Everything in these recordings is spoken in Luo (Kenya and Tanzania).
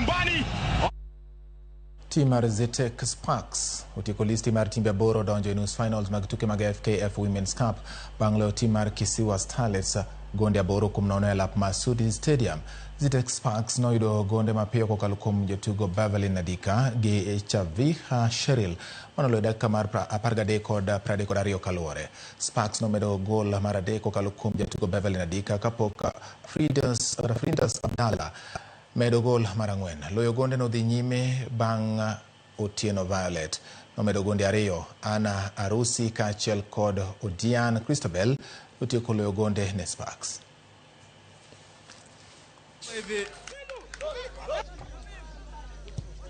nyumbani. Tim mar Zetech Sparks otieko listi mar timbe 8 donjo e nus finals mag tuke mag FKF Women's Cup bang' loyo tim mar Kisiwa Starlets gonde 8-0 e lap mar Sudi Stadium. Zetech Sparks noyudo gonde mapiyo kokalo kuom jotugo Beverly Nadika gi Chaviha Cheryl manoloyo dakika mar 13 kod 32 kaluwore. Sparks nomedo gol mar 3 kokalo kuom jatugo Beverly Nadika kapok Frindas Abdallah medo gol mar 4. Loyo gonde nodhi nyime bang' Otieno Violet nomedo gonde 2. Anna Arusi kaachiel kod Odian Christabel otieko loyo gonde ne Sparks.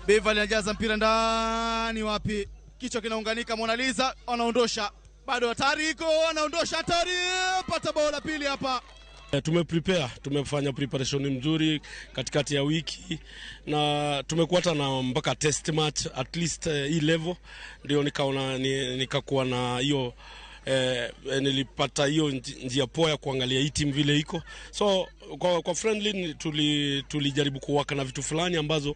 Beverly anajaza mpira ndani, wapi? Kichwa kinaunganika, Mona Lisa anaondosha, bado hatari iko, anaondosha hatari, pata bao la pili hapa. Tumeprepare, tumefanya preparation mzuri katikati ya wiki na tumekuwa hata na mpaka test match at least hii level ndio nikaona nikakuwa na hiyo nilipata hiyo njia poa ya kuangalia hii team vile iko. So kwa friendly tulijaribu kuwaka na vitu fulani ambazo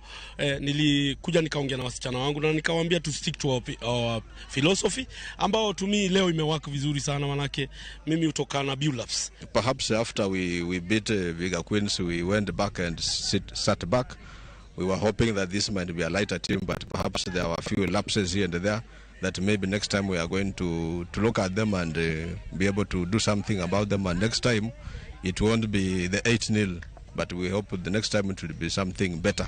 nilikuja nikaongea na wasichana wangu na nikawaambia to stick to our philosophy ambao to me leo imewaka vizuri sana, manake mimi hutoka na Bulabs. Perhaps after we beat Vihiga Queens, we went back and sat back. We were hoping that this might be a lighter team, but perhaps there were a few lapses here and there that maybe next time we are going to look at them and be able to do something about them. And next time it won't be the 8-0, but we hope the next time it will be something better.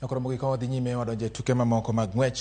Nakoro mogik ka wadhi nyime wadonjo e tuke mamoko mag ng'wech.